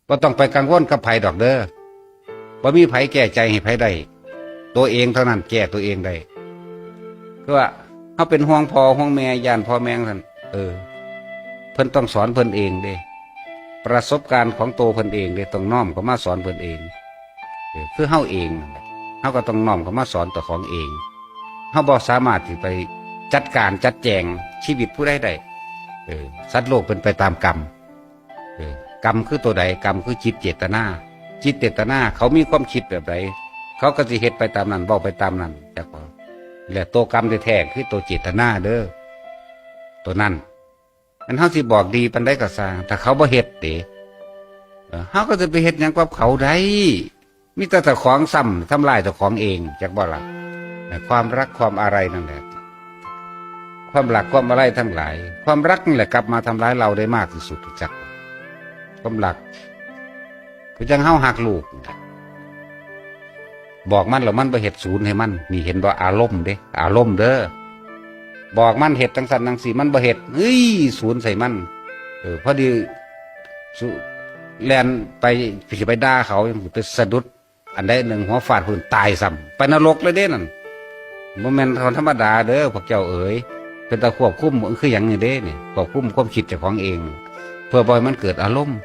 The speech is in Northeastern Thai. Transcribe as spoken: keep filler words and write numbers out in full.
บ่ต้องไปกังวลกับไผดอกเด้อ บ่มีไผแก้ใจให้ไผได้ ตัวเองเท่านั้นแก้ตัวเองได้ คือว่าเฮาเป็นห่วงพ่อห่วงแม่ ย้านพ่อแม่นั่น เออ เพิ่นต้องสอนเพิ่นเองเด้ ประสบการณ์ของตัวเพิ่นเองเด้ ต้องน้อมเข้ามาสอนเพิ่นเอง เออ คือเฮาเองนั่นแหละ เฮาก็ต้องน้อมเข้ามาสอนตัวของเอง เฮาบ่สามารถที่ไปจัดการจัดแจงชีวิตผู้ใดได้ เออ สัตว์โลกเป็นไปตามกรรม เออ กรรมคือตัวใด กรรมคือจิตเจตนา จิตเจตนาเขามีความคิดแบบใด เขาก็สิเฮ็ดไปตามนั้น เว้าไปตามนั้น จักว่า และตัวกรรมแท้ๆคือตัวเจตนาเด้อ ตัวนั้น อันเฮาสิบอกดีปานใดก็ซ่าง ถ้าเขาบ่เฮ็ดเด้ เออ เฮาก็จะไปเฮ็ดหยังกับเขาได้ มีแต่เจ้าของซ้ำทำลายเจ้าของเอง จักบ่ล่ะ ความรักความอะไรนั่นแหละ ความรักความอะไรทั้งหลาย ความรักนั่นแหละกลับมาทำร้ายเราได้มากที่สุด จัก ความรัก คือจังเฮาฮักลูก บอกมันแล้วมันบ่เฮ็ด ศูนย์ให้มัน นี่เห็นบ่ อารมณ์เด้ อารมณ์เด้อ บอกมันเฮ็ดจังซั่นจังซี่ มันบ่เฮ็ด เฮ้ย ศูนย์ใส่มัน เออ พอดี สุ แล่นไป สิไปด่าเขา ไปสะดุดอันใดหนึ่ง หัวฟาดพื้นตายซ้ำ ไปนรกเลยเด้นั่น บ่แม่นคนธรรมดาเด้อ พวกเจ้าเอ๋ย เป็นตาควบคุม คือหยังนี่เด้นี่ ควบคุมความคิดเจ้าของเอง เพื่อบ่ให้มันเกิดอารมณ์